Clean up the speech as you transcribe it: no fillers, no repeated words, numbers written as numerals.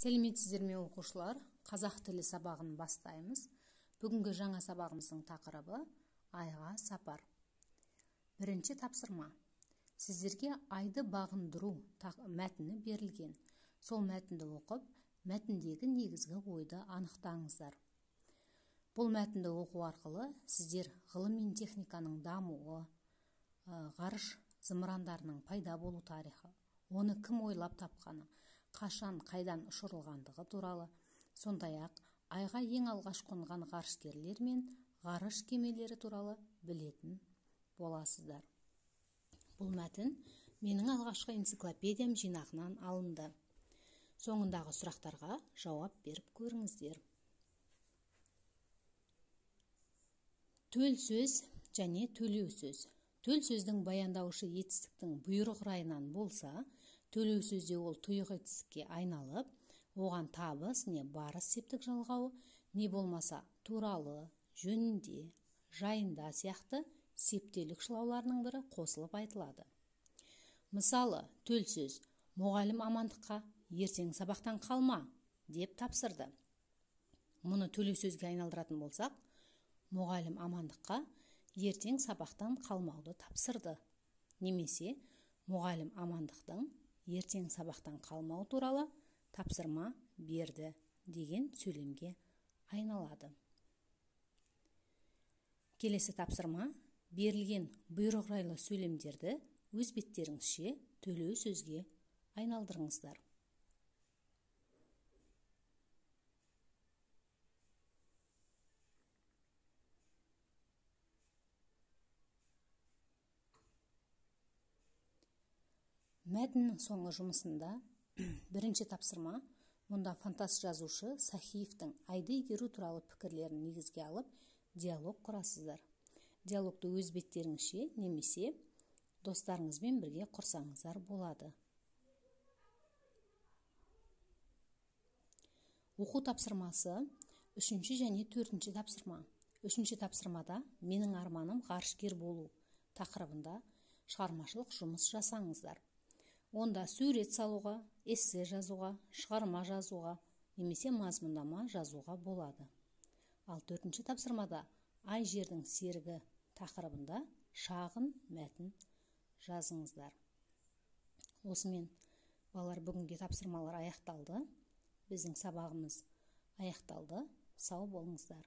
Сәлеметсіздер ме, оқушылар? Қазақ тілі сабағын бастаймыз. Бүгінгі жаңа сабағымыздың тақырыбы айға сапар. Бірінші тапсырма. Сіздерге айды бағындыру мәтіні берілген. Сол мәтінді оқып, мәтіндегі негізгі ойды анықтаңыздар. Бұл мәтінді оқу арқылы сіздер ғылым мен техниканың дамуы, ғарыш зымырандарының пайда болу тарихы, оны кім ойлап тапқаны, қашан, қайдан ұшырылғандығы туралы, сондай-ақ айға ең алғаш қонған ғарышкерлер мен ғарыш кемелері туралы білетін боласыздар. Бұл мәтін менің алғашқы энциклопедиям жинағынан алынды. Соңындағы сұрақтарға жауап беріп көріңіздер. Төл сөз және төлеу сөз. Төл сөздің баяндаушы етістіктің бұйрық райынан болса, төлеу сөзде ол тұйық етістікке айналып, оған табыс не барыс септік жалғауы, не болмаса туралы, жөнінде, жайында сияқты септелік шылауларының бірі қосылып айтылады. Мысалы, төл сөз мұғалім Амандыққа ертең сабақтан қалма деп тапсырды. Мұны төлеу сөзге айналдыратын болсақ, мұғалім Амандыққа ертең сабақтан қалмауды тапсырды. Немесе мұғалім Амандықтың ертең сабақтан қалмау туралы тапсырма берді деген сөйлемге айналады. Келесі тапсырма берілген бұйрық райлы сөйлемдерді өз беттеріңізше төлеу сөзге айналдырыңыздар. Мәтіннің соңғы жұмысында бірінші тапсырма, мұнда фантаст жазушы Сахиевтің айды игеру туралы пікірлерін негізге алып, диалог құрасыздар. Диалогты өз беттеріңізше немесе достарыңызбен бірге құрсаңыздар болады. Оқу тапсырмасы үшінші және төртінші тапсырма. Үшінші тапсырмада менің арманым ғарышкер болу тақырыбында шығармашылық жұмыс жасаңыздар. Онда сурет салуға, эссе жазуға, шығарма жазуға немесе мазмұндама жазуға болады. Ал төртінші тапсырмада ай жердің серігі тақырыбында шағын мәтін жазыңыздар. Осымен балалар, бүгінгі тапсырмалар аяқталды. Біздің сабағымыз аяқталды. Сау болыңыздар.